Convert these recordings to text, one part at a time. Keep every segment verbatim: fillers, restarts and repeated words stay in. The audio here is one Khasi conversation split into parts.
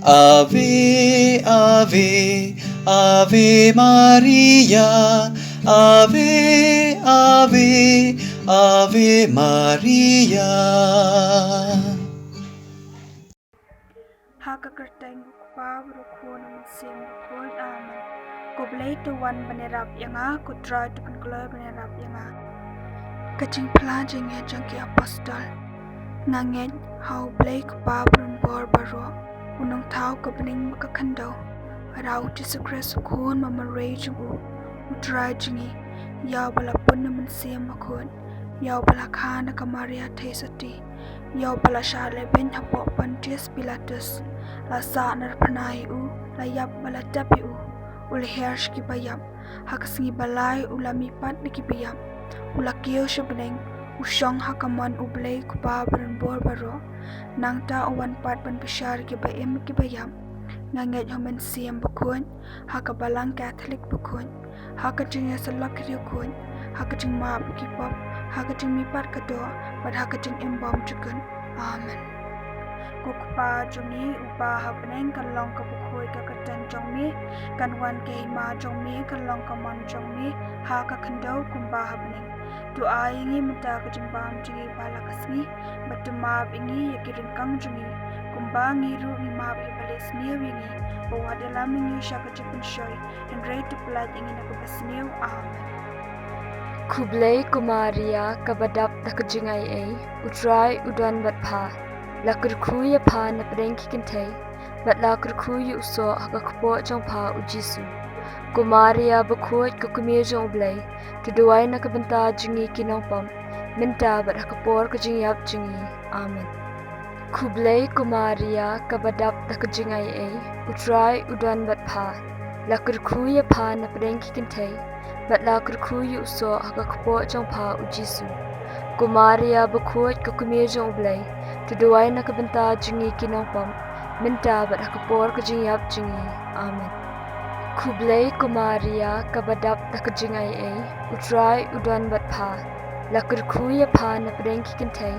Ave, Ave, Ave Maria, Ave, Ave, Ave Maria. Ha ka kyrteng u Kpa bad u Khun bad u Mynsiem Bakhuid. Amen. Ko Blei to wan ban ïarap ïa nga, ko Trai to pynkloi ban ïarap ïa nga. Ka jingphla jingngeit jong ki apostol. Nga ngeit ha U Blei Kpa brin bor baroh, U Nongthaw ka bneng bad ka khyndew, bad ha U Jisu Khrist U Khun ba marwei jong u, U Trai jong ngi, ïa uba la pun na u Mynsiem Bakhuid, ïa uba la kha na ka Maria Theisotti, ïa uba la shah lehbeiñ hapoh Pontius Pilatus, la sahnarphna ïa u, la ïap bad la tep ïa u, u la hiar sha ki baïap, ha ka sngi ba lai u la mihpat na ki baïap, u la kiew sha bneng, u shong ha ka mon U Blei Kpa brin bor baroh. Nangta u wan pat ban bishar ïa ki ba im ki baïap. Nga ngeit ha U Mynsiem Bakhuid, ha ka Balang Katholik bakhuid, ha ka jingïasyllok ki riewkhuid, ha ka jingmap ki pop, ha ka jingmihpat ka doh, bad ha ka jingim bymjukut. Amen. Ko Kpa jong ngi uba ha bneng, kan long ka bakhuid ka kyrteng jong me, kan wan ka hima jong me, kan long ka mon jong me ha ka khyndew kumba ha bneng. To ai ïa ngi mynta ka jingbam jong ngi ba la ka sngi, bad to map ïa ngi ïa ki ryngkang jong ngi, kumba ngi ruh ngi map ïa kiba leh sniew ïa ngi, bad wat ïalam ïa ngi sha ka jingpynshoi, hynrei to pyllait ïa ngi na kaba sniew. Amen. Khublei ko Maria, kaba dap da ka jingaiei, U Trai u don bad pha. La kyrkhu ïa pha na pdeng ki kynthei, bad la kyrkhu ïa u soh ha ka kpoh jong pha U Jisu. Ko Maria bakhuid, ka kmie jong U Blei, to duwai na ka bynta jong ngi ki nongpop, mynta bad ha ka por ka jingïap jong ngi. Amen. Khublei ko Maria, kaba dap da ka jingaiei, U Trai u don bad pha. La kyrkhu ïa pha na pdeng ki kynthei, bad la kyrkhu ïa u soh ha ka kpoh jong pha U Jisu. Ko Maria bakhuid, ka kmie jong U Blei, to duwai na ka bynta jong ngi ki nongpop, mynta bad ha ka por ka jingïap jong ngi. Amen. Khublei ko Maria, kaba dap da ka jingaiei, U Trai u don bad pha. La kyrkhu ïa pha na pdeng ki kynthei,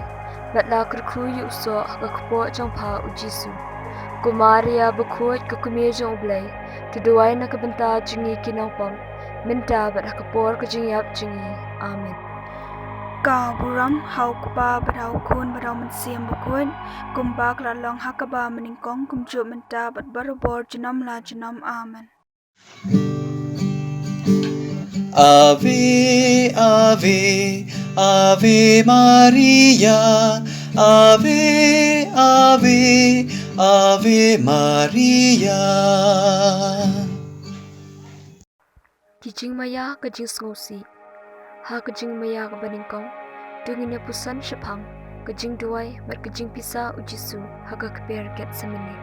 bad la kyrkhu ïa u soh ha ka kpoh jong pha U Jisu. Ko Maria bakhuid, ka kmie jong U Blei, to duwai na ka bynta jong ngi ki nongpop, mynta bad ha ka por ka jingïap jong ngi. Amen. Ka burom ha U Kpa bad ha U Khun bad ha U Mynsiem Bakhuid, kumba ka la long ha kaba mynnyngkong, kumjuh mynta bad barabor, junom la junom. Amen. Ave, Ave, Ave Maria, Ave, Ave, Ave Maria. Ki jingmaïa ka jingsngewsih. Ha ka jingmaïa kaba nyngkong, to ngin ïa pyrshang shaphang ka jingduwai bad ka jingpisa U Jisu ha ka kper Gethsemane.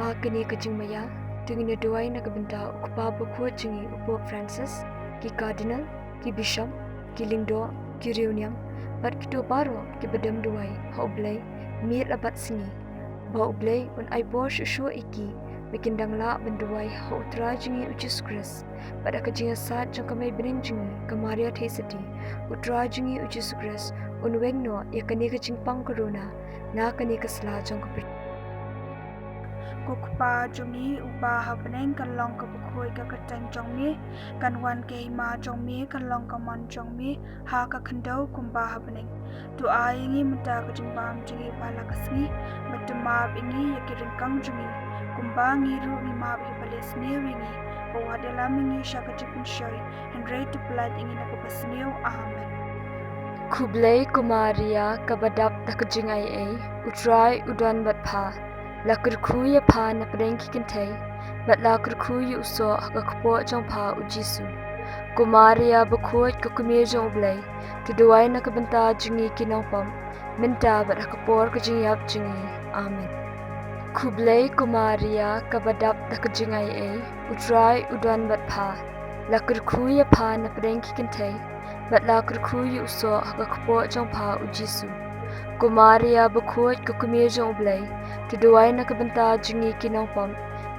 Ha kane ka jingmaïa, to ngin ïa duwai na ka bynta U Kpa bakhuid jong ngi U Pope Francis, ki Cardinal, ki Bishop, ki Lyngdoh, ki Riewniam, bad kito baroh kiba dem duwai ha U Blei miet la bad sngi, ba U Blei un ai bor shuh shuh ïa ki, ba kin dang lah ban duwai ha U Trai jong ngi U Jisu Khrist, bad ha ka jingïasaid jong ka Mei bneng jong ngi ka Maria Theisotti, U Trai jong ngi U Jisu Khrist un weng noh ïa kane ka jingpang corona na kane ka sla jong ka pyrthei. Ko Kpa jong ngi uba ha bneng, kan long ka bakhuid ka kyrteng jong me, kan wan ka hima jong me, kan long ka mon jong me ha ka khyndew kumba ha bneng. To ai ïa ngi mynta ka jingbam jong ngi ba la ka sngi, bad to map ïa ngi ïa ki ryngkang jong ngi, kumba ngi ruh ngi map ïa kiba leh sniew ïa ngi, bad wat ïalam ïa ngi sha ka jingpynshoi, hynrei to pyllait ïa ngi na kaba sniew. Amen. Khublei ko Maria, kaba dap da ka jingaiei, U Trai u don bad pha. La kyrkhu ïa pha na pdeng ki kynthei, bad la kyrkhu ïa u soh ha ka kpoh jong pha U Jisu. Ko Maria bakhuid, ka kmie jong U Blei, to duwai na ka bynta jong ngi ki nongpop, mynta bad ha ka por ka jingïap jong ngi. Amen. Khublei ko Maria, kaba dap da ka jingaiei, U Trai u don bad pha. La kyrkhu ïa pha na pdeng ki kynthei, bad la kyrkhu ïa u soh ha ka kpoh jong pha U Jisu. Ko Maria bakhuid, ka kmie jong U Blei, to duwai na ka bynta jong ngi ki nongpop,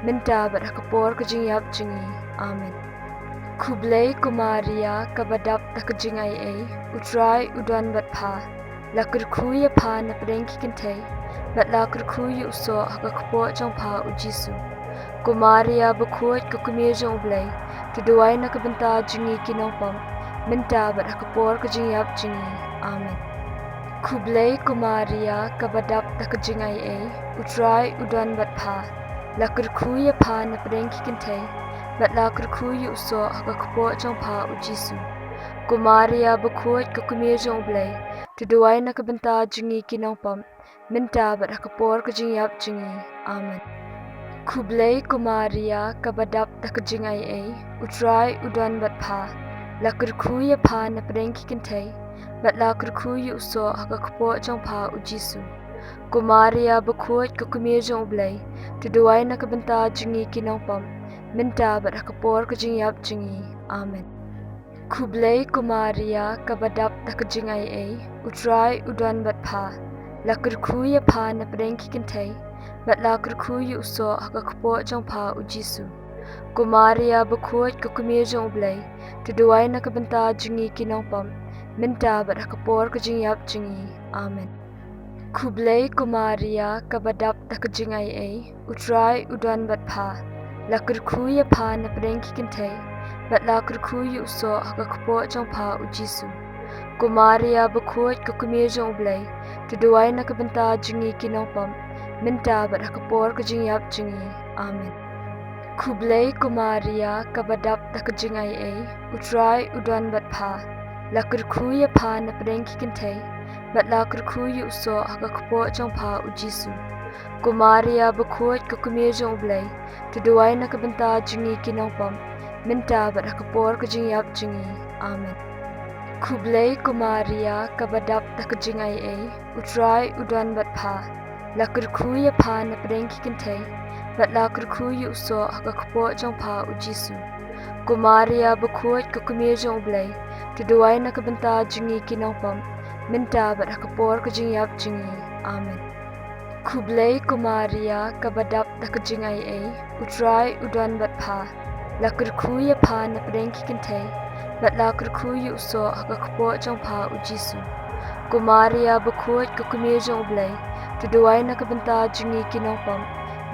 mynta bad ha ka por ka jingïap jong ngi. Amen. Khublei ko Maria, kaba dap da ka jingaiei, U Trai u don bad pha. La kyrkhu ïa pha na pdeng ki kynthei, bad la kyrkhu ïa u soh ha ka kpoh jong pha u Jisu. Ko Maria bakhuid, ka kmie jong u Blei, to duwai na ka bynta jong ngi ki nongpop, mynta bad ha ka por ka jingïap jong ngi. Amen. Khublei ko Maria, kaba dap da ka jingaiei, u Trai u don bad pha. La kyrkhu ïa pha na pdeng ki kynthei, bad la kyrkhu ïa u soh ha ka kpoh jong pha u Jisu. Ko Maria bakhuid, ka kmie jong u Blei, to duwai na ka bynta jong ngi ki nongpop, mynta bad ha ka por ka jingïap jong ngi. Amen. Khublei ko Maria, kaba dap da ka jingaiei, u Trai u don bad pha. La kyrkhu ïa pha na pdeng ki kynthei, bad la kyrkhu ïa u soh ha ka kpoh jong pha u Jisu. Ko Maria bakhuid, ka kmie jong u Blei, to duwai na ka bynta jong ngi ki nongpop, mynta bad ha ka por ka jingïap jong ngi. Amen. Khublei ko Maria, kaba dap da ka jingaiei, u Trai u don bad pha. La kyrkhu ïa pha na pdeng ki kynthei, bad la kyrkhu ïa u soh ha ka kpoh jong pha u Jisu. Ko Maria bakhuid, ka kmie jong u Blei, to duwai na ka bynta jong ngi ki nongpop, mynta bad ha ka por ka jingïap jong ngi. Amen. Khublei ko Maria, kaba dap da ka jingaiei, u Trai u don bad pha. La kyrkhu ïa pha na pdeng ki kynthei, bad la kyrkhu ïa u soh ha ka kpoh jong pha u Jisu. Ko Maria bakhuid, ka kmie jong u Blei, to duwai na ka bynta jong ngi ki nongpop, mynta bad ha ka por ka jingïap jong ngi. Amen. Khublei ko Maria, kaba dap da ka jingaiei, u Trai u don bad pha. La kyrkhu ïa pha na pdeng ki kynthei, bad la kyrkhu ïa u soh ha ka kpoh jong pha u Jisu. Ko Maria bakhuid, ka kmie jong u Blei, to duwai na ka bynta jong ngi ki nongpop, mynta bad ha ka por ka jingïap jong ngi. Amen. Khublei ko Maria, kaba dap da ka jingaiei, u Trai u don bad pha. La kyrkhu ïa pha na pdeng ki kynthei, bad la kyrkhu ïa u soh ha ka kpoh jong pha u Jisu. Ko Maria bakhuid, ka kmie jong u Blei, to duwai na ka bynta jong ngi ki nongpop, mynta bad ha ka por ka jingïap jong ngi. Amen. Khublei ko Maria, kaba dap da ka jingaiei, u Trai u don bad pha. La kyrkhu ïa pha na pdeng ki kynthei, bad la kyrkhu ïa u soh ha ka kpoh jong pha u Jisu. Ko Maria bakhuid, ka kmie jong u Blei, to duwai na ka bynta jong ngi ki nongpop,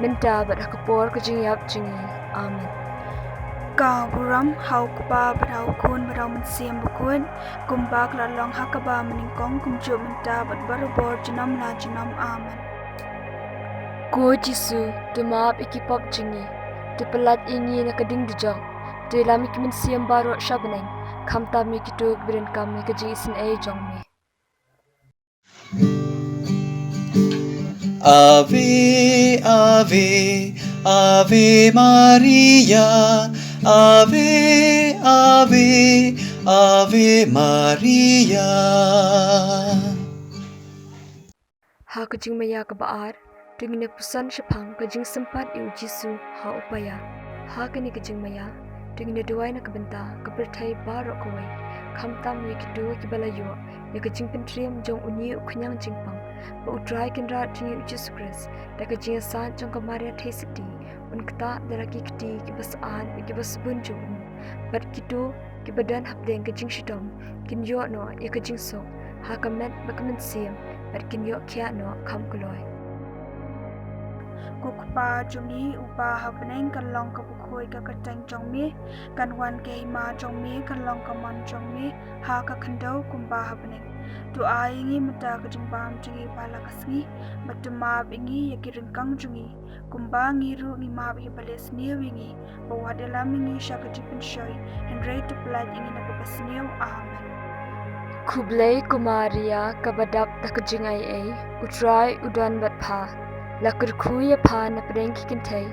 mynta bad ha ka por ka jingïap jong ngi. Amen. Ka burom ha u Kpa bad ha u Khun bad ha u Mynsiem Bakhuid, kumba ka la long ha kaba mynnyngkong, kumjuh mynta bad barabor, junom la junom. Amen. Ko Jisu, to map ïa ki pop jong ngi, to pyllait ïa ngi na ka ding dujok, to ïalam ïa ki mynsiem baroh sha bneng, khamtam ïa kito kiba donkam ïa ka jingisynei jong me. Ave, Ave, Ave Maria, Ave, Ave, Ave Maria. Ha ka jingmaïa kaba ar, to ngin ïa puson shaphang ka jingsympat ïa u Jisu ha u paia. Ha kane ka jingmaïa, to ngin ïa duwai na ka bynta ka pyrthei baroh kawei, khamtam ïa kito kiba la ïoh ïa ka jingpyntrim jong une u khñiang jingpang, ba U Trai Kynrad jong ngi U Jisu Khrist, da ka jingïasaid jong ka Maria Theisotti, un ktah da la ki kti kiba syaid bad kiba sbun jong u. Bad kito kiba don hapdeng ka jingshitom kin ïoh noh ïa ka jingsuk ha ka met bad ka mynsiem, bad kin ïoh khiah noh kham kloi. Ko Kpa jong ngi uba ha bneng, kan long ka bakhuid ka kyrteng jong me, kan wan ka hima jong me, kan long ka mon jong me ha ka khyndew kumba ha bneng. To ai ïa ngi mynta ka jingbam jong ngi ba la ka sngi, bad to map ïa ngi ïa ki ryngkang jong ngi, kumba ngi ruh ngi map ïa kiba leh sniew ïa ngi, bad wat ïalam ïa ngi sha ka jingpynshoi, hynrei to pyllait ïa ngi na kaba sniew. Amen. Khublei ko Maria, kaba dap da ka jingaiei, U Trai u don bad pha. La kyrkhu ïa pha na pdeng ki kynthei,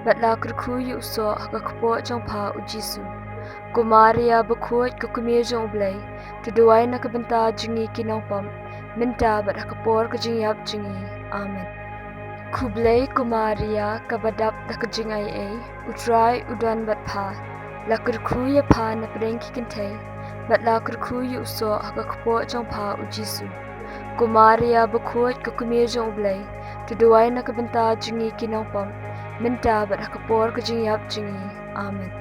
bad la kyrkhu ïa u soh ha ka kpoh jong pha u Jisu. Ko Maria bakhuid, ka kmie jong u Blei, to duwai na ka bynta jong ngi ki nongpop, mynta bad ha ka por ka jingïap jong ngi. Amen. Khublei ko Maria, kaba dap da ka jingaiei, U Trai u don bad pha. La kyrkhu ïa pha na pdeng ki kynthei, bad la kyrkhu ïa u soh ha ka kpoh jong pha u Jisu. Ko Maria bakhuid, ka kmie jong u Blei, to duwai na ka bynta jong ngi ki nongpop, mynta bad ha ka por ka jingïap jong ngi. Amen.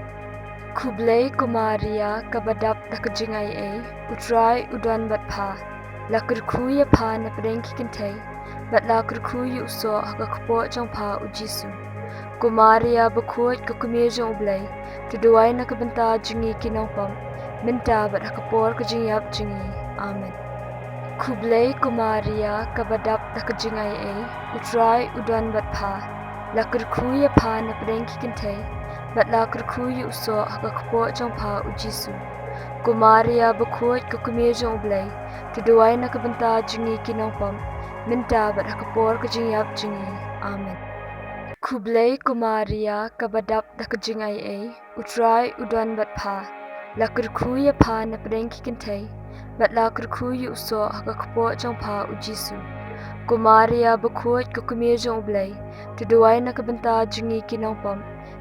Khublei ko Maria, kaba dap da ka jingaiei, U Trai u don bad pha. La kyrkhu ïa pha na pdeng ki kynthei, bad la kyrkhu ïa u soh ha ka kpoh jong pha u Jisu. Ko Maria bakhuid, ko kmie jong u Blei, to duwai na ka bynta jong ngi ki nongpop, mynta bad ha ka por ka jingïap jong ngi. Amen. Khublei ko Maria, kaba dap da ka jingaiei, u Trai u don bad pha. La kyrkhu ïa pha na pdeng ki kynthei, bad la kyrkhu ïa u soh ha ka kpoh jong pha u Jisu. Ko Maria bakhuid, ko kmie jong u Blei, to duwai na ka bynta jong ngi ki nongpop, mynta bad ha ka por ka jingïap jong ngi. Amen. Khublei ko Maria, kaba dap da ka jingaiei, u Trai u don bad pha. La kyrkhu ïa pha na pdeng ki kynthei, bad la kyrkhu ïa u soh ha ka kpoh jong pha u Jisu. Ko Maria bakhuid, ko kmie jong u Blei, to duwai na ka bynta jong ngi ki nongpop,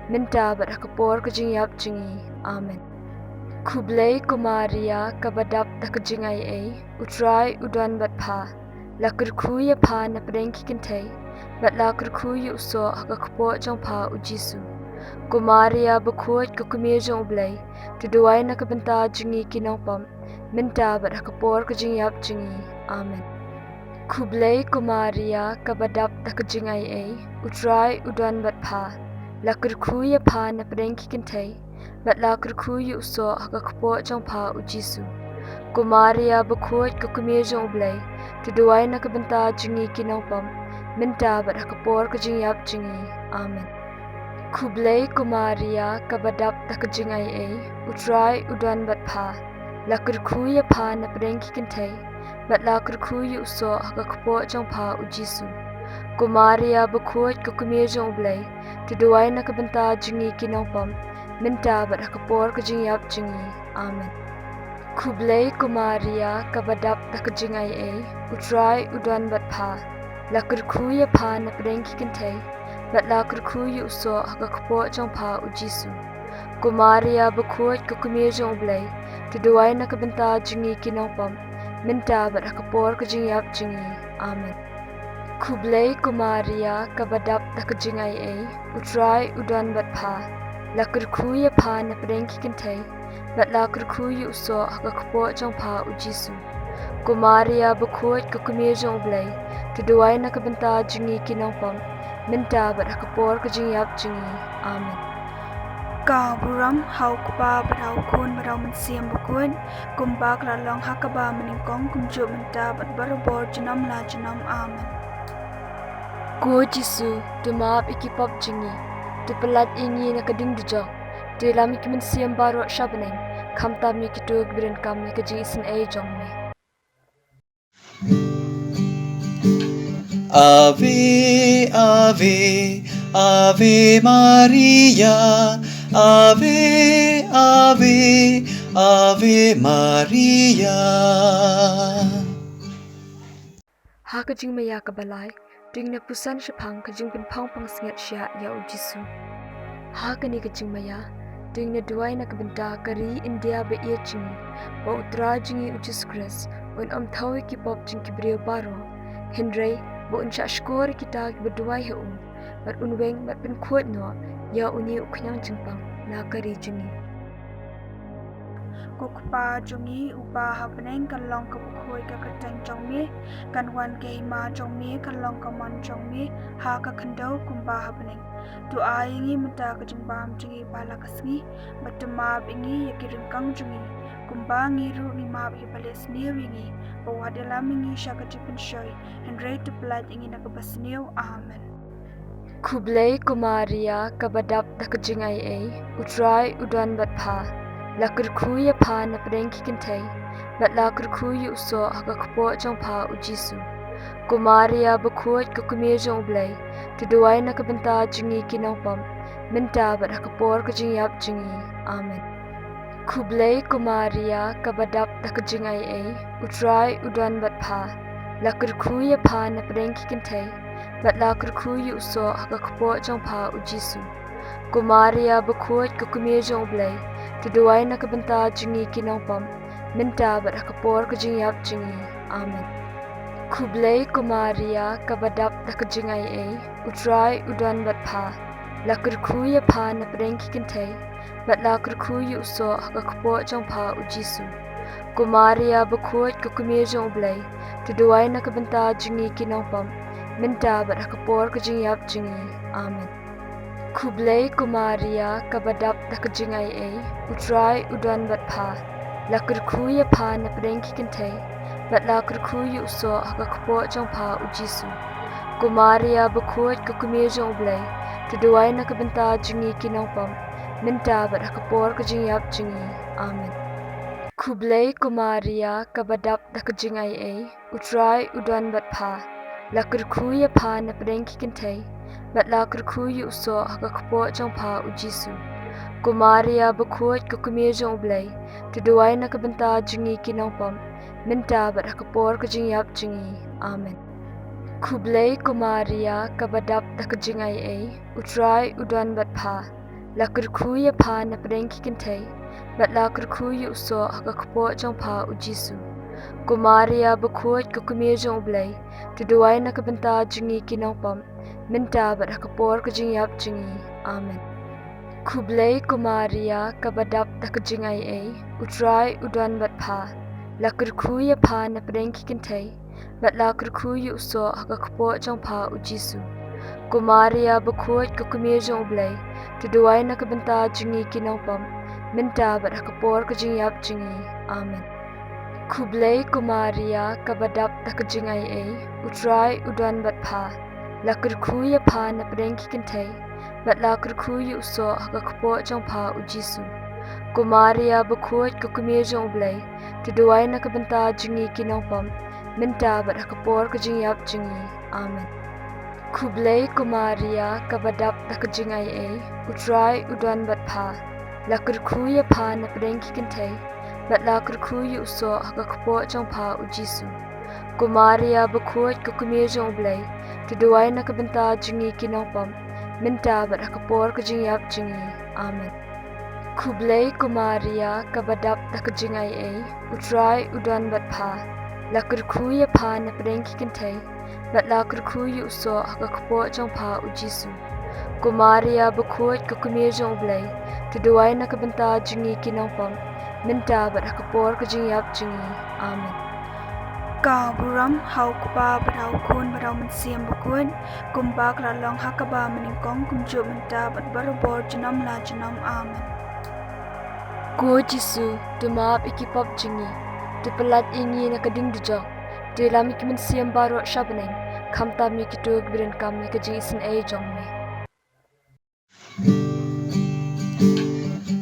mynta bad ha ka por ka jingïap jong ngi. Amen. Khublei ko Maria, kaba dap da ka jingaiei, u Trai u don bad pha. La kyrkhu ïa pha na pdeng ki kynthei, bad la kyrkhu ïa u soh ha ka kpoh jong pha u Jisu. Ko Maria bakhuid, ko kmie jong u Blei, to duwai na ka bynta jong ngi ki nongpop, mynta bad ha ka por ka jingïap jong ngi. Amen. Khublei ko Maria, kaba dap da ka jingaiei, u Trai u don bad pha. La kyrkhu ïa pha na pdeng ki kynthei, bad la kyrkhu ïa u soh ha ka kpoh jong pha u Jisu. Ko Maria bakhuid, ko kmie jong u Blei, to duwai na ka bynta jong ngi ki nongpop, mynta bad ha ka por ka jingïap jong ngi. Amen. Khublei ko Maria, kaba dap da ka jingaiei, u Trai u don bad pha. La kyrkhu ïa pha na pdeng ki kynthei, bad la kyrkhu ïa u soh ha ka kpoh jong pha u Jisu. Ko Maria bakhuid, ko kmie jong u Blei, to duwai na ka bynta jong ngi ki nongpop, mynta bad ha ka por ka jingïap jong ngi. Amen. Khublei ko Maria, kaba dap da ka jingaiei, u Trai u don bad pha. La kyrkhu ïa pha na pdeng ki kynthei, bad la kyrkhu ïa u soh ha ka kpoh jong pha u Jisu. Ko Maria bakhuid, ko kmie jong u Blei, to duwai na ka bynta jong ngi ki nongpop, mynta bad ha ka por ka jingïap jong ngi. Amen. Khublei ko Maria, kaba dap da ka jingaiei, u Trai u don bad pha. La kyrkhu ïa pha na pdeng ki kynthei, bad la kyrkhu ïa u soh ha ka kpoh jong pha u Jisu. Ko Maria bakhuid, ko kmie jong u Blei, to duwai na ka bynta jong ngi ki nongpop, mynta bad ha ka por ka jingïap jong ngi. Amen. Ka burom ha u Kpa bad ha u Khun bad ha u Mynsiem Bakhuid, kumba ka la long ha kaba mynnyngkong, kumjuh mynta bad barabor junom la junom. Amen. Ko Jisu, to map ïa ki pop jong ngi, to pyllait ïa ngi na ka ding dujok, to ïalam ïa ki mynsiem baroh sha bneng, khamtam ïa kito kiba donkam ïa ka jingisynei jong me. Ave, Ave, Ave Maria, Ave, Ave, Ave Maria. Ha ka jingmaïa kaba lai, to ngin ïa pyrshang shaphang ka jingpynphong pansngiat shyiap ïa u Jisu. Ha kane ka jingmaïa, to ngin ïa duwai na ka bynta ka ri India ba ïeit jong ngi, ba u Trai jong ngi u Jisu Khrist un ym thew ïa ki pop jong ki briew baroh, hynrei ba un shahshkor ïa kita kiba duwai ha u, bad un weng bad pynkhuid noh ïa une u khñiang jingpang na ka ri jong ngi. Ko Kpa jong ngi uba ha bneng, kan long ka bakhuid ka kyrteng jong me, kan wan ka hima jong me, kan long ka mon jong me ha ka khyndew kumba ha bneng. To ai ïa ngi mynta ka jingbam jong ngi ba la ka sngi, bad to map ïa ngi ïa ki ryngkang jong ngi, kumba ngi ruh ngi map ïa kiba leh sniew ïa ngi, bad wat ïalam ïa ngi sha ka jingpynshoi, hynrei to pyllait ïa ngi na kaba sniew. Amen. Khublei ko Maria, kaba dap da ka jingaiei, u Trai u don bad pha. La kyrkhu ïa pha na pdeng ki kynthei, bad la kyrkhu ïa u soh ha ka kpoh jong pha u Jisu. Ko Maria bakhuid, ko kmie jong u Blei, to duwai na ka bynta jong ngi ki nongpop, mynta bad ha ka por ka jingïap jong ngi. Amen. Khublei ko Maria, kaba dap da ka jingaiei, u Trai u don bad pha. La kyrkhu ïa pha na pdeng ki kynthei, bad la kyrkhu ïa u soh ha ka kpoh jong pha u Jisu. Ko Maria bakhuid, ko kmie jong u Blei, to duwai na ka bynta jong ngi ki nongpop, mynta bad ha ka por ka jingïap jong ngi. Amen. Khublei ko Maria, kaba dap da ka jingaiei, u Trai u don bad pha. La kyrkhu ïa pha na pdeng ki kynthei, bad la kyrkhu ïa u soh ha ka kpoh jong pha u Jisu. Ko Maria bakhuid, ko kmie jong U Blei, to duwai na ka bynta jong ngi ki nongpop, mynta bad ha ka por ka jingïap jong ngi. Amen. Khublei ko Maria, kaba dap da ka jingaiei, U Trai u don bad pha. La kyrkhu ïa pha napdeng ki kynthei, bad la kyrkhu ïa u soh ha ka kpoh jong pha, U Jisu. Ko Maria bakhuid, ko kmie jong U Blei, to duwai na ka bynta jong ngi ki nongpop, mynta bad ha ka por ka jingïap jong ngi. Amen. Khublei ko Maria, kaba dap da ka jingaiei, U Trai u don bad pha. La kyrkhu ïa pha napdeng ki kynthei, bad la kyrkhu ïa u soh ha ka kpoh jong pha, U Jisu. Ko Maria bakhuid, ko kmie jong U Blei, to duwai na ka bynta jong ngi ki nongpop, mynta bad ha ka por ka jingïap jong ngi. Amen. Khublei ko Maria, kaba dap da ka jingaiei, U Trai u don bad pha. La kyrkhu ïa pha napdeng ki kynthei, bad la kyrkhu ïa u soh ha ka kpoh jong pha, U Jisu. Ko Maria bakhuid, ko kmie jong U Blei, to duwai na ka bynta jong ngi ki nongpop, mynta bad ha ka por ka jingïap jong ngi. Amen. Khublei ko Maria, kaba dap da ka jingaiei, U Trai u don bad pha. La kyrkhu ïa pha napdeng ki kynthei, bad la kyrkhu ïa u soh ha ka kpoh jong pha, U Jisu. Ko Maria bakhuid, ko kmie jong U Blei, to duwai na ka bynta jong ngi ki nongpop, mynta bad ha ka por ka jingïap jong ngi. Amen. Khublei ko Maria, kaba dap da ka jingaiei, U Trai u don bad pha. La kyrkhu ïa pha napdeng ki kynthei, bad la kyrkhu ïa u soh ha ka kpoh jong pha, U Jisu. Ko Maria bakhuid, ko kmie jong U Blei, to duwai na ka bynta jong ngi ki nongpop, mynta bad ha ka por ka jingïap jong ngi. Amen. Khublei ko Maria, kaba dap da ka jingaiei, U Trai u don bad pha. La kyrkhu ïa pha napdeng ki kynthei, bad la kyrkhu ïa u soh ha ka kpoh jong pha, U Jisu. Ko Maria bakhuid, ko kmie jong U Blei, to duwai na ka bynta jong ngi ki nongpop, mynta bad ha ka por ka jingïap jong ngi. Amen. Khublei ko Maria, kaba dap da ka jingaiei, U Trai u don bad pha. La kyrkhu ïa pha napdeng ki kynthei, bad la kyrkhu ïa u soh ha ka kpoh jong pha, U Jisu. Ko Maria bakhuid, ko kmie jong U Blei, to duwai na ka bynta jong ngi ki nongpop, mynta bad ha ka por ka jingïap jong ngi. Amen. Ka burom ha U Kpa bad ha U Khun bad ha U Mynsiem Bakhuid, kumba ka la long ha kaba mynnyngkong, kumjuh mynta bad barabor junom la junom. Amen. Ko Jisu, to map ïa ki pop jong ngi, to pyllait ïa ngi na ka ding dujok, to ïalam ïa ki mynsiem baroh sha bneng, khamtam ïa kito kiba donkam ïa ka jingisynei jong me.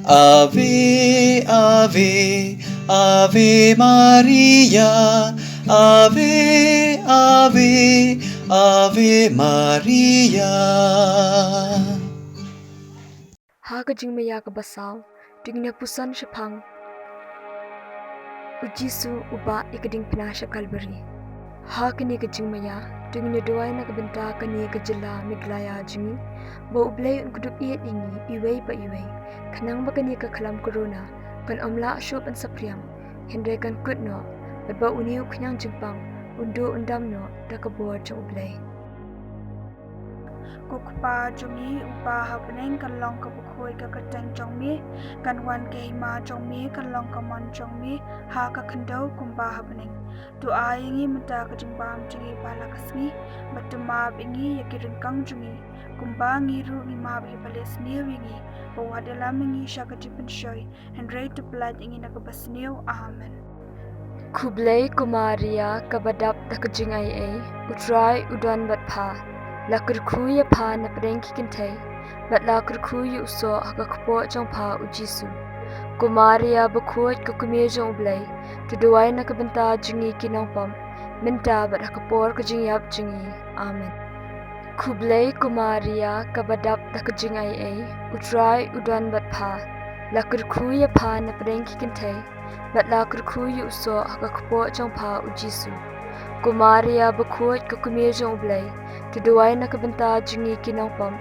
Ave, Ave, Ave Maria, Ave, Ave, Ave Maria. Ha ka jingmaïa kaba saw, to ngin ïa puson shaphang U Jisu u bah ïa ka diengphna sha Kalbari. Ha kane ka jingmaïa, to ngin ïa duwai na ka bynta kane ka jylla Meghalaya jong ngi, ba U Blei un kdup ïeit ïa ngi iwei pa iwei, khnang ba kane ka khlam corona kan ym lah shuh ban saphriang, hynrei kan kut noh, bad ba une u khñiang jingpang un duh un dam noh da ka bor jong U Blei. Ko Kpa jong ngi uba ha bneng, kan long kaba khuid ka kyrteng jong me, kan wan ka hima jong me, kan long ka mon jong me ha ka khyndew kumba ha bneng. To ai ïa ngi mynta ka jingbam jong ngi ba la ka sngi, bad to map ïa ngi ïa ki ryngkang jong ngi, kumba ngi ruh ngi map ïa kiba leh sniew ïa ngi, bad wat ïalam ïa ngi sha ka jingpynshoi, hynrei to pyllait ïa ngi na kaba sniew. Amen. Khublei ko Maria, kaba dap da ka jingaiei, U Trai u don bad pha. La kyrkhu ïa pha napdeng ki kynthei, bad la kyrkhu ïa u soh ha ka kpoh jong pha, U Jisu. Ko Maria bakhuid, ko kmie jong U Blei, to duwai na ka bynta jong ngi ki nongpop, mynta bad ha ka por ka jingïap jong ngi. Amen. Khublei ko Maria, kaba dap da ka jingaiei, U Trai u don bad pha. La kyrkhu ïa pha napdeng ki kynthei, bad la kyrkhu ïa u soh ha ka kpoh jong pha, U Jisu. Ko Maria bakhuid, ko kmie jong U Blei, to duwai na ka bynta jong ngi ki nongpop,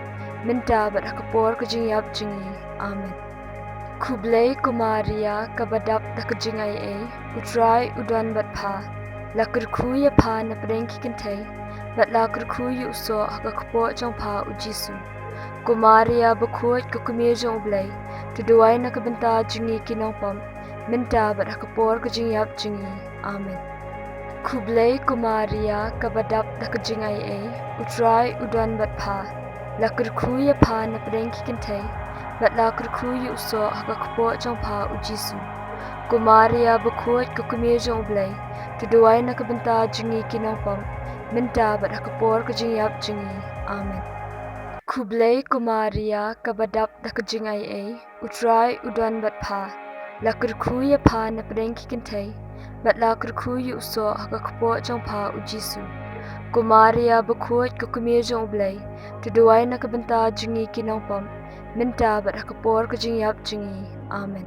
mynta bad ha ka por ka jingïap jong ngi. Amen. Khublei ko Maria, kaba dap da ka jingaiei, U Trai u don bad pha. La kyrkhu ïa pha napdeng ki kynthei, bad la kyrkhu ïa u soh ha ka kpoh jong pha, U Jisu. Ko Maria bakhuid, ko kmie jong U Blei, to duwai na ka bynta jong ngi ki nongpop, mynta bad ha ka por ka jingïap jong ngi. Amen. Khublei ko Maria, kaba dap da ka jingaiei, U Trai u don bad pha. La kyrkhu ïa pha na pdeng ki kynthei, bad la kyrkhu ïa u soh ha ka kpoh jong pha, u Jisu. Ko Maria bakhuid, ko kmie jong U Blei, to duwai na ka bynta jong ngi ki nongpop, mynta bad ha ka por ka jingïap jong ngi. Amen. Khublei ko Maria, kaba dap da ka jingaiei, U Trai u don bad pha. La kyrkhu ïa pha na pdeng ki kynthei, bad la kyrkhu ïa u soh ha ka kpoh jong pha, u Jisu. Ko Maria bakhuid, ko kmie jong U Blei, to duwai na ka bynta jong ngi ki nongpop, mynta bad ha ka por ka jingïap jong ngi. Amen.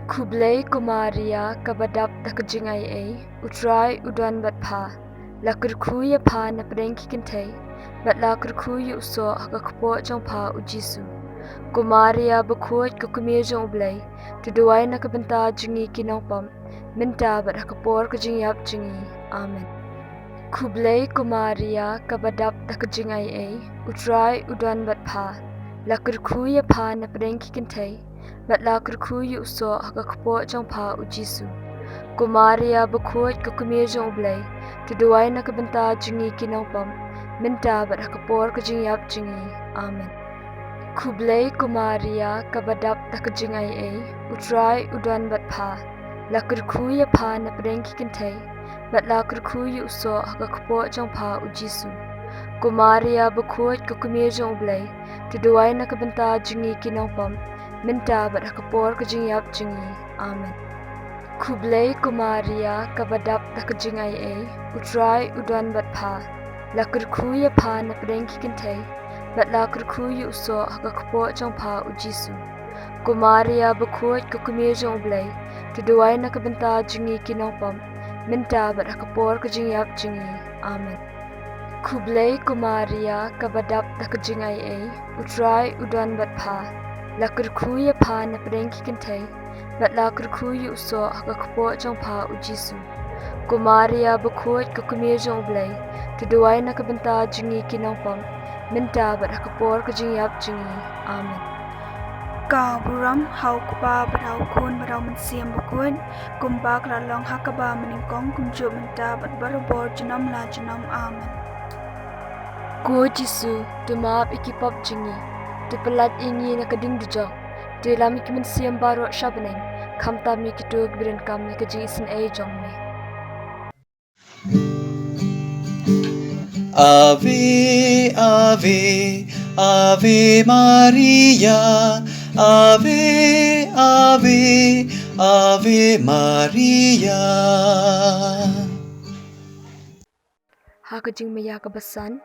Khublei ko Maria, kaba dap da ka jingaiei, U Trai u don bad pha. La kyrkhu ïa pha na pdeng ki kynthei, bad la kyrkhu ïa u soh ha ka kpoh jong pha, u Jisu. Ko Maria bakhuid, ko kmie jong U Blei, to duwai na ka bynta jong ngi ki nongpop, mynta bad ha ka por ka jingïap jong ngi. Amen. Khublei ko Maria, kaba dap da ka jingaiei, U Trai u don bad pha. La kyrkhu ïa pha na pdeng ki kynthei, bad la kyrkhu ïa u soh ha ka kpoh jong pha, u Jisu. Ko Maria bakhuid, ko kmie jong U Blei, to duwai na ka bynta jong ngi ki nongpop, mynta bad ha ka por ka jingïap jong ngi. Amen. Khublei ko Maria, kaba dap da ka jingaiei, U Trai u don bad pha. La kyrkhu ïa pha na pdeng ki kynthei, bad la kyrkhu ïa u soh ha ka kpoh jong pha, u Jisu. Ko Maria bakhuid, ko kmie jong U Blei, to duwai na ka bynta jong ngi ki nongpop, mynta bad ha ka por ka jingïap jong ngi. Amen. Khublei ko Maria, kaba dap da ka jingaiei, U Trai u don bad pha. La kyrkhu ïa pha na pdeng ki kynthei, bad la kyrkhu ïa u soh ha ka kpoh jong pha, u Jisu. Ko Maria bakhuid, ko kmie jong U Blei, to duwai na ka bynta jong ngi ki nongpop, mynta bad ha ka por ka jingïap jong ngi. Amen. Khublei ko Maria, kaba dap da ka jingaiei, U Trai u don bad pha. La kyrkhu ïa pha na pdeng ki kynthei, bad la kyrkhu ïa u soh ha ka kpoh jong pha, u Jisu. Ko Maria bakhuid, ko kmie jong U Blei, to duwai na ka bynta jong ngi ki nongpop, mynta bad ha ka por ka jingïap jong ngi. Amen. Ka burom ha U Kpa bad ha U Khun bad ha U Mynsiem Bakhuid, kumba ka la long ha kaba mynnyngkong, kumjuh mynta bad barabor, junom la junom. Amen. Ko Jisu, to map ïa ki pop jong ngi, to pyllait ïa ngi na ka ding dujok, to ïalam ïa ki mynsiem baroh sha bneng, khamtam ïa kito kiba donkam ïa ka jingisynei jong me. Ave, Ave, Ave Maria, Ave, Ave, Ave Maria. Ha ka jingmaïa kaba san,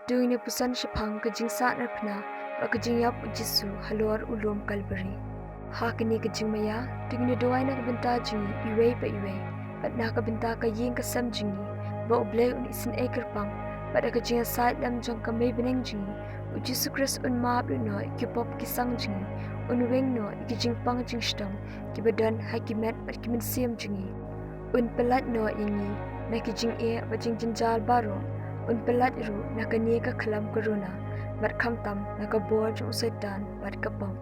to ngin ïa puson shaphang ka jingsahnarphna bad ka jingïap u Jisu halor u lum Kalbari. Ha kane ka jingmaïa, to ngin ïa duwai na ka bynta jong ngi iwei pa iwei, bad na ka bynta ka ïing ka sem jong ngi, ba U Blei un isynei kyrpang, bad da ka jingïasaid lem jong ka Mei bneng jong ngi, u Jisu Khrist un map lut noh ïa ki pop ki sang jong ngi, un weng noh ïa ki jingpang jingshitom kiba don ha ki met bad ki mynsiem jong ngi. Un pyllait noh ïa ngi na ki jingeh bad jingjynjar baroh. Un pyllait ruh na kane ka khlam corona, bad khamtam na ka bor jong u Soitan bad ka pop.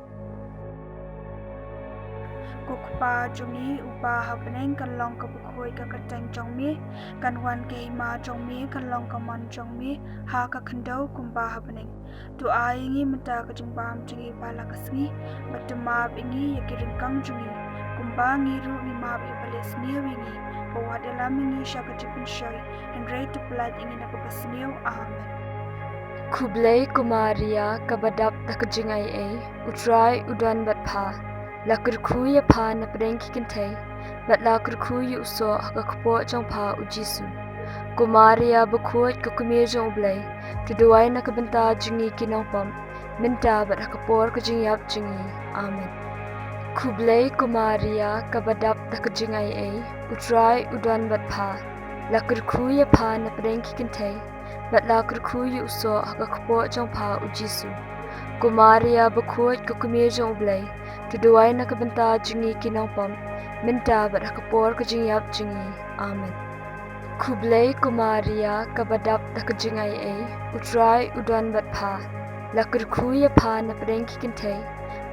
Ko Kpa jong ngi uba ha bneng, kan long kaba khuid ka kyrteng jong me, kan wan ka hima jong me, kan long ka mon jong me, ha ka khyndew kumba ha bneng. To ai ïa ngi mynta ka jingbam jong ngi ba la ka sngi, bad to map ïa ngi ïa ki ryngkang jong ngi, kumba ngi ruh ngi map ïa ba leh sniew ïa ngi, bad wat ïalam ïa ngi sha ka jingpynshoi, hynrei to pyllait ïa ngi na kaba sniew. Amen. Khublei ko Maria, kaba dap da ka jingaiei, U Trai u don bad pha. La kyrkhu ïa pha na pdeng ki kynthei, bad la kyrkhu ïa u soh ha ka kpoh jong pha, u Jisu. Ko Maria bakhuid, ko kmie jong U Blei, to duwai na ka bynta jong ngi ki nongpop, mynta bad ha ka por ka jingïap jong ngi. Amen. Khublei ko Maria, kaba dap da ka jingaiei, U Trai u don bad pha. La kyrkhu ïa pha na pdeng ki kynthei, bad la kyrkhu ïa u soh ha ka kpoh jong pha, u Jisu. Ko Maria bakhuid, ko kmie jong U Blei, to duwai na ka bynta jong ngi ki nongpop, mynta bad ha ka por ka jingïap jong ngi. Amen. Khublei ko Maria, kaba dap da ka jingaiei, U Trai u don bad pha. La kyrkhu ïa pha na pdeng ki kynthei,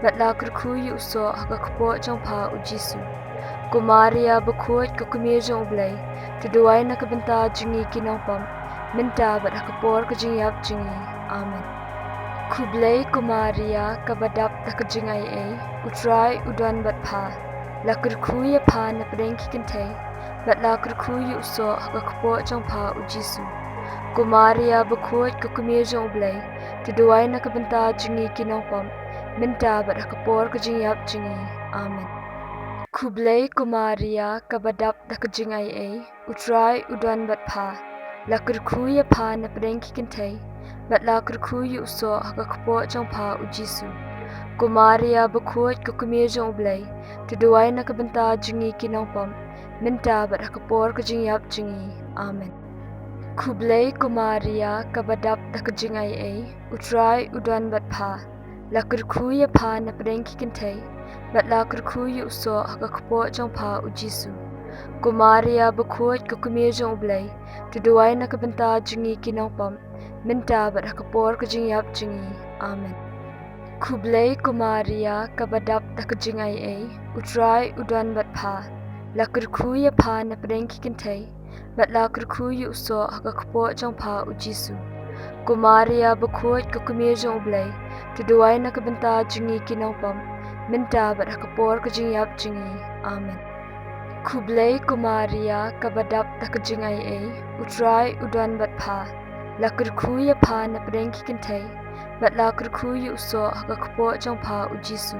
bad la kyrkhu ïa u soh ha ka kpoh jong pha, u Jisu. Ko Maria bakhuid, ko kmie jong U Blei, to duwai na ka bynta jong ngi ki nongpop, mynta bad ha ka por ka jingïap jong ngi. Amen. Khublei ko Maria, kaba dap da ka jingaiei, U Trai u don bad pha. La kyrkhu ïa pha napdeng ki kynthei, bad la kyrkhu ïa u soh ha ka kpoh jong pha, U Jisu. Ko Maria bakhuid, ko kmie jong U Blei, to duwai na ka bynta jong ngi ki nongpop, mynta bad ha ka por ka jingïap jong ngi. Amen. Khublei ko Maria, kaba dap da ka jingaiei, U Trai u don bad pha. La kyrkhu ïa pha napdeng ki kynthei, bad la kyrkhu ïa u soh ha ka kpoh jong pha, U Jisu. Ko Maria bakhuid, ko kmie jong U Blei, to duwai na ka bynta jong ngi ki nongpop, mynta bad ha ka por ka jingïap jong ngi. Amen. Khublei ko Maria, kaba dap da ka jingaiei, U Trai u don bad pha. La kyrkhu ïa pha napdeng ki kynthei, bad la kyrkhu ïa u soh ha ka kpoh jong pha, U Jisu. Ko Maria bakhuid, ko kmie jong U Blei, to duwai na ka bynta jong ngi ki nongpop, mynta bad ha ka por ka jingïap jong ngi. Amen. Khublei ko Maria, kaba dap da ka jingaiei, U Trai u don bad pha. La kyrkhu ïa pha napdeng ki kynthei, bad la kyrkhu ïa u soh ha ka kpoh jong pha, U Jisu. Ko Maria bakhuid, ko kmie jong U Blei, to duwai na ka bynta jong ngi ki nongpop, mynta bad ha ka por ka jingïap jong ngi. Amen. Khublei ko Maria, kaba dap da ka jingaiei, U Trai u don bad pha. La kyrkhu ïa pha napdeng ki kynthei, bad la kyrkhu ïa u soh ha ka kpoh jong pha, U Jisu.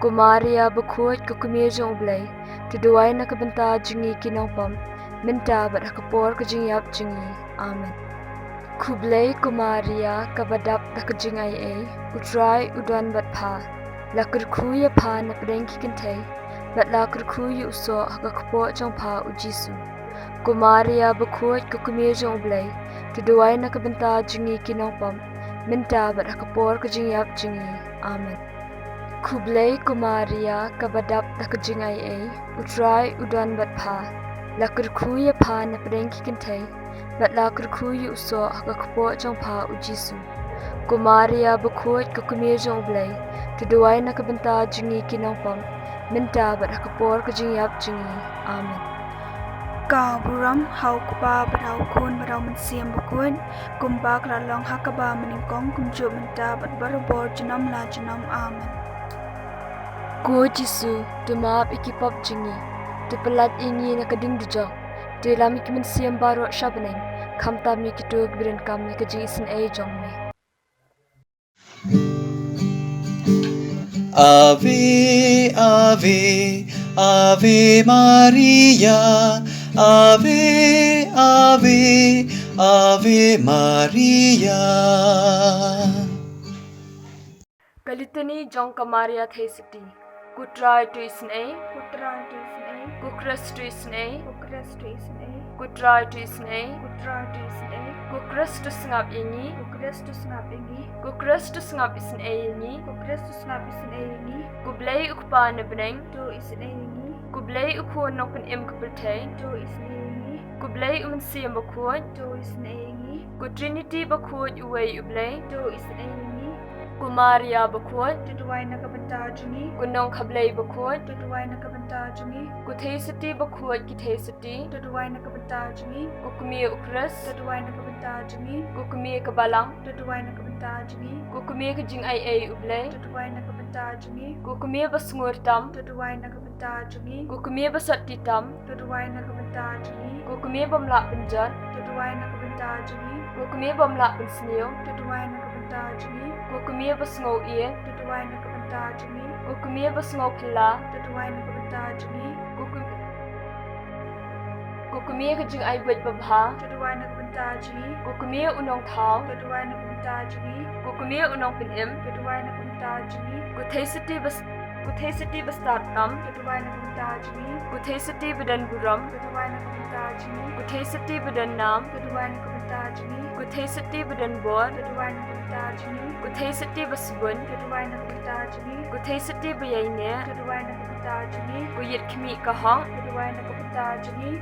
Ko Maria bakhuid, ko kmie jong U Blei, to duwai na ka bynta jong ngi ki nongpop, mynta bad ha ka por ka jingïap jong ngi. Amen. Khublei ko Maria, kaba dap da ka jingaiei, U Trai u don bad pha. La kyrkhu ïa pha napdeng ki kynthei, bad la kyrkhu ïa u soh ha ka kpoh jong pha, U Jisu. Ko Maria bakhuid, ko kmie jong U Blei, to duwai na ka bynta jong ngi ki nongpop, mynta bad ha ka por ka jingïap jong ngi. Amen. Khublei ko Maria, kaba dap da ka jingaiei, U Trai u don bad pha. La kyrkhu ïa pha napdeng ki kynthei, bad la kyrkhu ïa u soh ha ka kpoh jong pha, U Jisu. Ko Maria bakhuid, ko kmie jong U Blei, to duwai na ka bynta jong ngi ki nongpop, mynta bad ha ka por ka jingïap jong ngi. Amen. Ka burom ha U Kpa bad ha U Khun bad ha U Mynsiem Bakhuid, kumba ka la long ha kaba mynnyngkong, kumjuh mynta bad barabor, junom la junom. Amen. Ko Jisu, to map ïa ki pop jong ngi, to pyllait ïa ngi na ka ding dujok, to ïalam ïa ki mynsiem baroh sha bneng, khamtam ïa kito kiba donkam ïa ka jingisynei jong me. Ave, Ave, Ave Maria, Ave, Ave, Ave Maria. Ka Litany jong ka Maria Theisotti. Ko Trai to isynei. Ko Trai to isynei. Ko Khrist to isynei. Ko Khrist to isynei. Ko Trai to isynei. Ko Trai to isynei. Ko Khrist to sngap ïa ngi. Ko Khrist to sngap ïa ngi. Ko Khrist to sngap isynei ïa ngi. Ko Khrist to sngap isynei ïa ngi. Ko Blei U Kpa na bneng to isynei ïa ngi. Ko Blei U Khun Nongpynim ka pyrthei to isynei ïa ngi. Ko Blei U Mynsiem Bakhuid to isynei ïa ngi. Ko Trinity Bakhuid uwei U Blei to isynei ïa ngi. Ko Maria Bakhuid to duwai na ka bynta jong ngi. Ko Nongkhablei Bakhuid to duwai na ka bynta jong ngi. Ko Theisotti Bakhuid ki Theisotti to duwai na ka bynta jong ngi. Ko Kmie U Khrist to duwai na ka bynta jong ngi. Ko Kmie ka Balang to duwai na ka bynta jong ngi. Ko Kmie ka Jingaiei U Blei to duwai na ka bynta jong ngi. Ko Kmie ba sngewtam to duwai na ka bynta jong ngi. Ko Kmie ba sotti tam to duwai na ka bynta jong ngi. Ko Kmie bym lah pynjot to duwai na ka bynta jong ngi. Ko Kmie bym lah pynsniew to duwai na ka bynta jong ngi. Ko Kmie ba sngewieit to duwai na ka bynta jong ngi. Ko Kmie ba sngewphylla to duwai na ka bynta jong ngi. Ko Kmie, ko Kmie ka jingai buit babha to duwai na ka bynta jong ngi. Ko Kmie u Nongthaw to duwai na ka bynta jong ngi. Ko Kmie u Nongpynim to duwai na ka bynta jong ngi. Ko Theisotti ba s-, ko Theisotti ba stad tam to duwai na ka bynta jong ngi. Ko Theisotti ba don burom to duwai na ka bynta jong ngi. Ko Theisotti ba don nam to duwai na ka bynta jong ngi. Ko Theisotti ba don bor to duwai na ka bynta jong ngi. Ko Theisotti ba sbun to duwai na ka bynta jong ngi. Ko Theisotti ba ïaineh to duwai na ka bynta jong ngi. Ko Ïit Khmih ka hok to duwai na ka bynta jong ngi.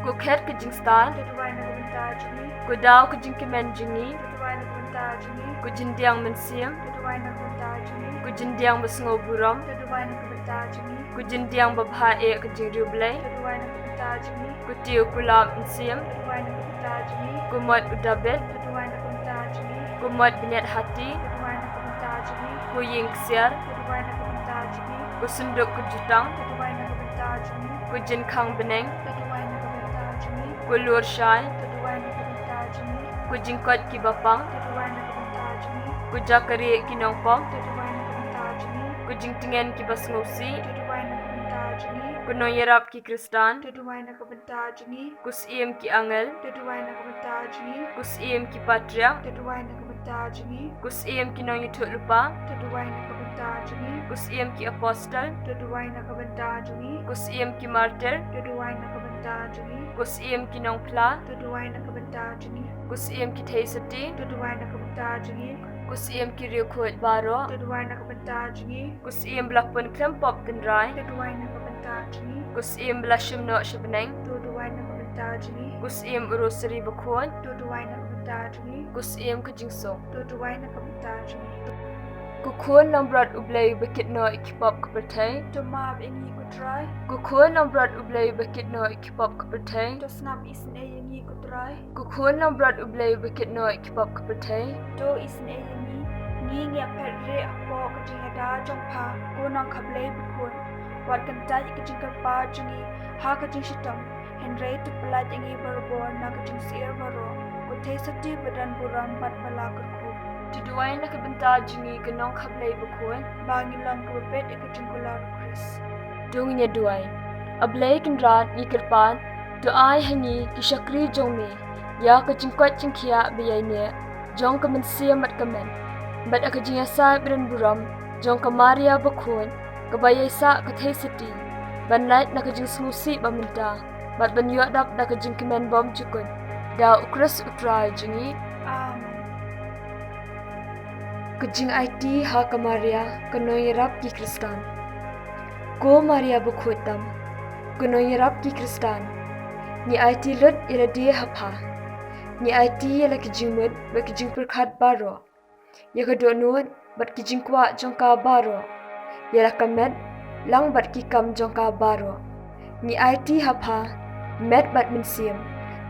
Ko Khet ka jingstad to duwai na ka bynta jong ngi. Ko Daw ka jingkmen jong ngi to duwai na ka bynta Ku jingdiang mynsiem. Ku jingdiang basngewburom. Ku jingdiang babha eh ka jingriewblei. Ku tiew kulab mynsiem. Ku mot u Dabid. Ku mot bniat hati. Ku ïing ksiar. Ku synduk ku jutang. Ku jingkhang bneng. Ku lur shai. Ku jingkoit kiba pang. Ku jakri ki nongpop. Ku jingtngen kiba sngewsih. Ku nongïarap ki Khristan. Ku syiem ki angel. Ku syiem ki patriark. Ku syiem ki nongïathuhlypa. Ku syiem ki apostol. Ku syiem ki martir. Ku syiem ki nongphla. Ku syiem ki theisotti. Ku syiem ki riewkhuid baroh. Ku syiem ba la pun khlem pop tynrai. Ku syiem ba la shim noh sha bneng. Ku syiem u Rosary bakhuid. Ku syiem ka jingsuk. Ko khun langbrot U Blei uba kit noh ïa ki pop ka pyrthei. To map ïa ngi ko Trai. Ko khun langbrot U Blei uba kit noh ïa ki pop ka pyrthei. To sngap isynei ïa ngi ko Trai. Ko khun langbrot U Blei uba kit noh ïa ki pop ka pyrthei. To isynei ïa ngi, ngi ngi ïa phet rieh hapoh ka jingïada jong pha, ko Nongkha Blei bakhuid. Wat kyntait ïa ka jingkyrpad jong ngi ha ka jingshitom, hynrei to pyllait ïa ngi barabor na ka jingsyier baroh. Ko theisotti ba don burom bad ba la kyrkhu. To duwai na ka bynta jong ngi ko Nongkha Blei bakhuid. Ba ngin long kiba bit ïa ka jingkular u Khrist. To ngin ïa duwai. A Blei Kynrad, ngi kyrpad, to ai ha ngi ki shakri jong me ïa ka jingkoit jingkhiah ba ïaineh jong ka mynsiem bad ka met, bad ïa ka jingïasaid brin burom jong ka Maria bakhuid, kaba ïaisah ka theisotti ban lait na ka jingsngewsih ba mynta bad ban ïoh dap da ka jingkmen bymjukut, da u Khrist u Trai jong ngi. Amen. Ka jingaiti ha ka Maria ka nongïarap ki Khristan. Ko Maria bakhuid tam, ka nongïarap ki Khristan, ngi aiti lut ïa lade ha pha. Ngi aiti ïa la ki jingmut bad ki jingpyrkhat baroh, ïa ka dohnud bad ki jingkwah jong ka baroh, ïa la ka met lang bad ki kam jong ka baroh. Ngi aiti ha pha, met bad mynsiem,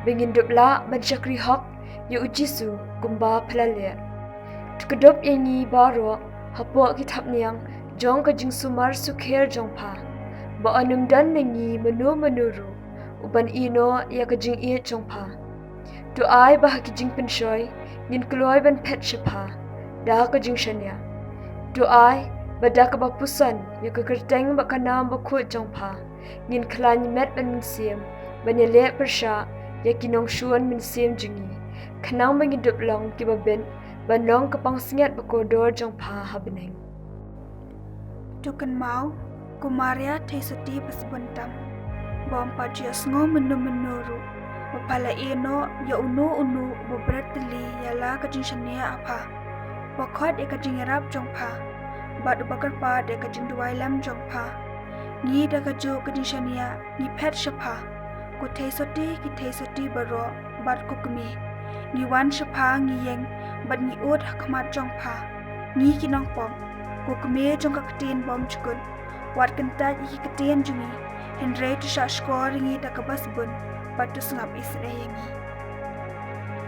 ba ngin dup lah ban shakri hok ïa u Jisu kumba pha la leh. To kdup ïa ngi baroh hapoh ki thapniang jong ka jingsumar sukher jong pha, ba un ym don na ngi mano mano ruh uban ïeh noh ïa ka jingïeit jong pha. To ai ba ha ki jingpynshoi ngin kloi ban phet sha pha da ka jingshaniah. To ai ba da kaba puson ïa ka kyrteng bad ka nam bakhuid jong pha, ngin khlaiñ met bad mynsiem ban ïaleh pyrshah ïa ki nongshun mynsiem jong ngi, khnang ba ngin dup long kiba bit ban long ka pansngiat bakordor jong pha ha bneng. To kynmaw, ko Maria theisotti ba sbun tam, ba ym pat ju ïasngew mynno mynno ruh ba pha la ïeh noh ïa uno uno uba bret tylli ïa la ka jingshaniah ha pha, uba khot ïa ka jingïarap jong pha bad uba kyrpad ïa ka jingduwai lem jong pha. Ngi da kajuh ka jingshaniah ngi phet sha pha, ko theisotti ki theisotti baroh bad ko kmie. Ngi wan sha pha, ngi ïeng bad ngi ud ha khmat jong pha, ngi ki nongpop, ko kmie jong ka ktien bymjukut. Wat kyntait ïa ki ktien jong ngi, hynrei to shahshkor ïa ngi da kaba sbun bad to sngap isynei ïa ngi.